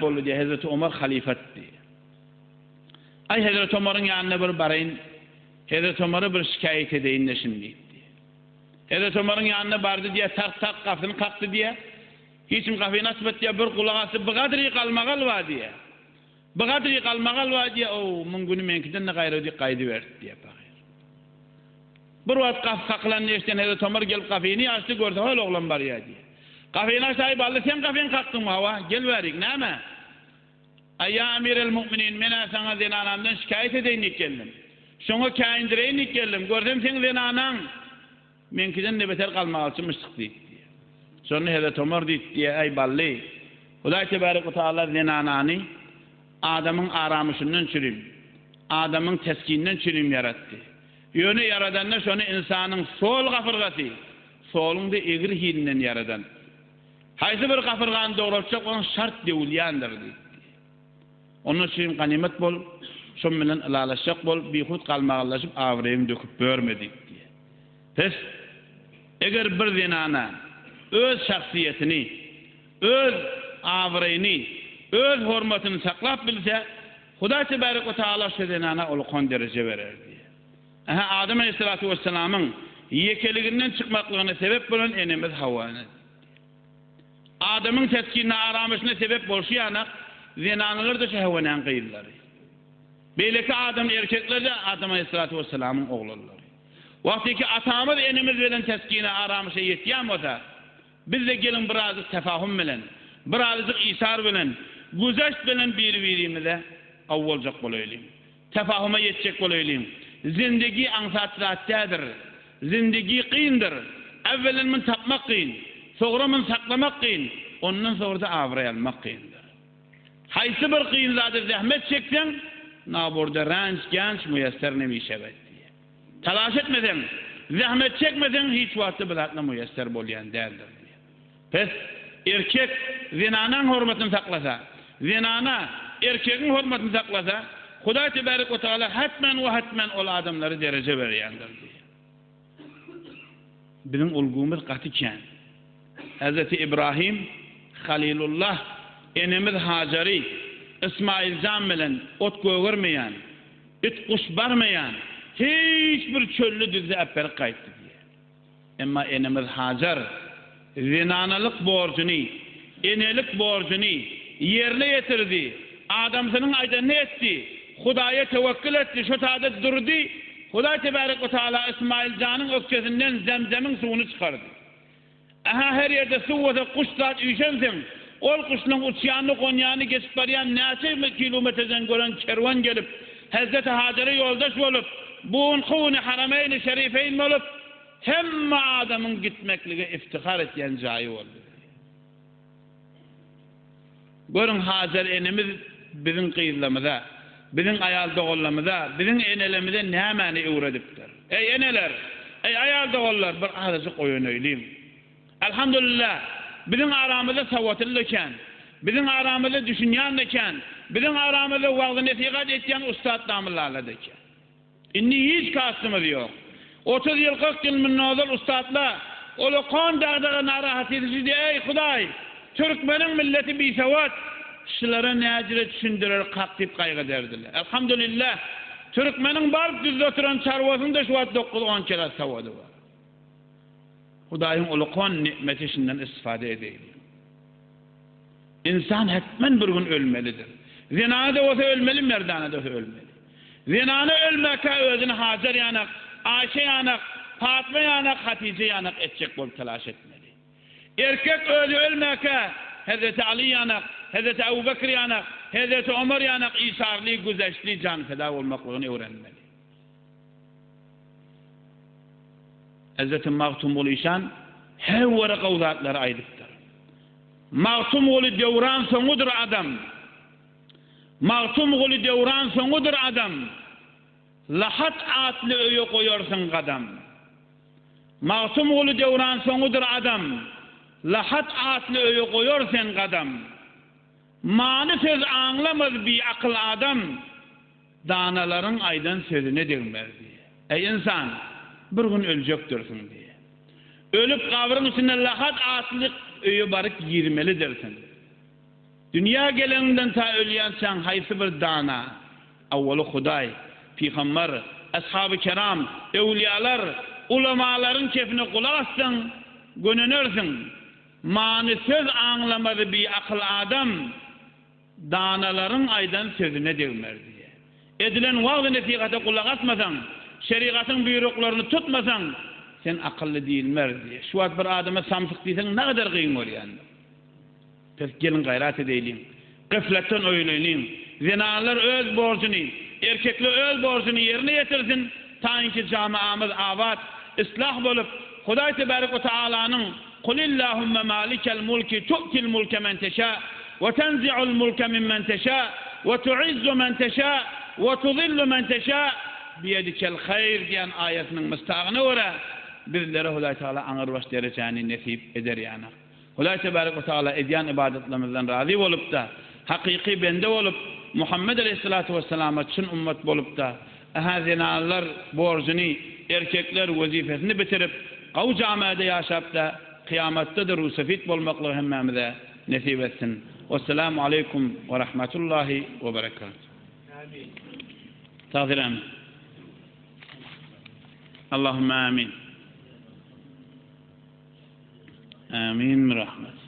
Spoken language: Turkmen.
Boldy diýýär, Hezreti Omar halyfat diýýär. Aý, Hezreti Omaryň ýanyna bir baraýyn, Hezreti Omara bir şikaýat edeýin-de şuny diýip diýýär. Hezreti Omaryň ýanyna bardy diýýär, tak-tak gapyny kakdy diýýär. Hiç kim gapyny açmady diýýär, bir gulak asdy, bir gadry galmagal bar diýýär. Bir gadry galmagal bar diýýär, ow, muň güni meňkiden-de gaýra diýip gaýdyberdi diýýär pahyr. Bir wagt gapy kakylanyny eşiden Hezreti Omar gelip gapyny açdy, görse hol oglan barýar diýýär. Gapyny açdy, Aý, bally, sen gapyny kakdyňmy? Hawa, gel bärik, näme? Aý, ýa Amirel Mu'minin, men-ä saňa zenanamdan şikaýat edeýin diýip geldim. Şoňa käýindireýin diýip geldim. Görsem, seň zenanaň meňkiden-de beter galmagalçymyşdyk diýip diýýär. Şonda Hezreti Omar diýip diýýär, Äý, bally, Hudaý tebarek we taala zenanany adamyň aramyşyndan çürim, adamyň teskinden çürim ýaratdy. Ýöne ýaradanda şony ynsanyň sol gapyrgasy, Soluň-da egri hilinden ýaradan. Haýsy bir gapyrgany dograltjak bolsaň şart döwülýändir diýipdi. Onda üçin ganymat bol, şon bilen ylalaşjak bol, bihut galmagallaşyp abraýyňy döküp börme diýipdi. Pes, eger bir zenana öz şahsyýetini, öz abraýyny, öz hormatyny saklap bilse, Hudaý tebarek we taala şo zenana ulkan dereje berer diýýär. Ähä, Adam aleýhissalatu wessalamyň ýekeliginden çykmaklygyna sebep bolan enemiz Hawa ene. Adamyň teskinine, aramyşyna sebep bolşy ýanak, zenanalar-da şu Hawa enäň gyzlary. Beýleki adam erkekler-de Adam aleýhissalatu wessalamyň oglanlary. Wagtyky atamyz enemiz bilen teskine, aramyşa ýetýän bolsa, biz-de geliň birazjyk tefahum bilen, birazjyk isar bilen, güzeşt bilen biri-birimize gowy boljak bolaýlyň. Tefahuma ýetjek bolaýlyň. Zindigi aňsat zat däldir. Zindigi kyndyr. Äwwelen muny tapmak kyn. Soňra muny saklamak kyn. Ondan soňra-da abraý almak kyndyr. Haýsy bir kyn zada zähmet çekseň, naborda ranç gänç muýesser nemişewed diýýär. Talaş etmeseň, zähmet çekmeseň hiç wagtda bir zatlar muýesser bolýan däldir diýýär. Pes, erkek zenanaň hormatyny saklasa, zenana erkegiň hormatyny saklasa, Hudaý tebarek we tagala hetmen we hetmen ol adamlara dereje berýändir diýýär. Biziň ulgumyz gaty kän. Hezreti Ibrahim Halilullah enemiz Hajary Ysmaýyl jan bilen ot gögermeýän, it-guş barmaýan hiç bir çölli düzde äpberip gaýtdy diýýär. Emma enemiz Hajar zenanalyk borjuny, enelik borjuny ýerine ýetirdi, adamsynyň aýdanyny etdi, Hudaýa tewekkül etdi, şo taýda durdy, Hudaý tebärek we taala Ysmaýyl janyň ökjesinden Zemzemiň suwuny çykardy. Ähä her ýerde suw bolsa guş zat üýşensiň, ol guşlaň uçýanyny gonýanyny geçip barýan näçe kilometrden gören kerwen gelip, Hezreti Hajara ýoldaş bolup, bu günki güni Harameýni Şerifeýn bolup, hemme adamyň gitmeklige iftihar etýän jaýy boldy. Görüň Hajar enemiz biziň gyzlamyza, biziň aýal doganlamyza, biziň enelemize nämäni öwredipdir. Eý eneler, eý aýal doganlar bir azajyk oýanaýlyň. Alhamdulillah, biziň aramyzda sowatly-da kän, biziň aramyzda düşünýän-de kän, biziň aramyzda wagzy-nesihat etýän ussat damyllalar-da kän. Indi hiç kastymyz ýok. 30 ýyl, 40 ýyl mundan ozal ussatlar olakan dagdaga narahat edijidi, Eý, Hudaý, türkmeniň milleti bisowat, şulara näjüre düşündirer kak diýip gaýgy ederdiler. Elhamdulillah, türkmeniň baryp düzde oturan çarwasynyň-da şu wagt dokuz-on kilo sowady bar. Hudaýyň ulukan nikmeti şundan istifade edeýli. Ynsan hetmen bir gün ölmelidir. Zenana-da bolsa ölmeli, merdana-da bolsa ölmeli. Zenana ölmäkä özüni Hajar ýanak, Aýşe ýanak, Patma ýanak, Hatije ýanak etjek bolup talaş etmeli. Erkek özi ölmäkä Hezreti Aly ýanak, Hezreti Abu Bekr ýanak, Hezreti Omar ýanak isarly, güzeştli, janfeda bolmaklygyny öwrenmeli. Hezreti Magtymguly işan her bir gowy zatlary aýdypdyr. Magtymguly döwran soňudyr adam. Magtymguly döwran soňudyr adam. Lahat atly öýe goýarsyň gadam. Magtymguly döwran soňudyr adam. Lahat atly öýe goýar sen gadam. Many söz aňlamaz biakyl adam. Danalaryň aýdan sözüne degmez diýýär. Eý, ynsan, bir gün öljekdirsiň diýýär. Ölüp gabryň içinde lahat atly öýe baryp girmelidirsiň. Dünýä geleniňden ta ölýänçäň haýsy bir dana, awwaly Hudaý, pygambar, ashaby keram, öwlüýalar, ulamalaryň kepine gulak assaň, gönenersiň. Many söz aňlamazy biakyl adam danalaryň aýdan sözüne degmez diýýär. Edilen wagzy-nesihata gulak asmasaň, şerigatyň buýruklaryny tutmasaň, sen akylly diýilmez diýýär. Şu wagt bir adama samsyk diýseň nagadar gyn görýändir. Pes geliň gaýrat edeýliň. Gyflatdan oýlanyň. Zenanlar öz borjuny, erkekler öz borjuny ýerine ýetirsin, taýynki jamaamyz abat, islah bolup, Hudaý tebarek we taalanyň Kulillahumma malikel mulki tu'til mulke men teşa we tenzi'ul mulke mimmen teşa we tu'izzu men teşa we tuzillu men teşa biyedikel haýr diýen aýatynyň mysdagyna görä bizlere Hudaý Tagala aňyrbaş derejäni nesip eder ýanak. Hudaý tebarek we tagala edýän ybadatlarymyzdan razy bolup-da, hakyky bende bolup, Muhammet aleýhissalatu wessalama çyn ummat bolup-da, ähä zenanlar borjuny, erkekler wezipesini bitirip, gawy jamaada ýaşap-da, kyýamatda-da rusefit bolmaklygy hemmämize nesip etsin. Wessalamu aleýkum we rahmetullahi we berekatuh. Tagsyr amin. Allahümme amin. Amin rahmet.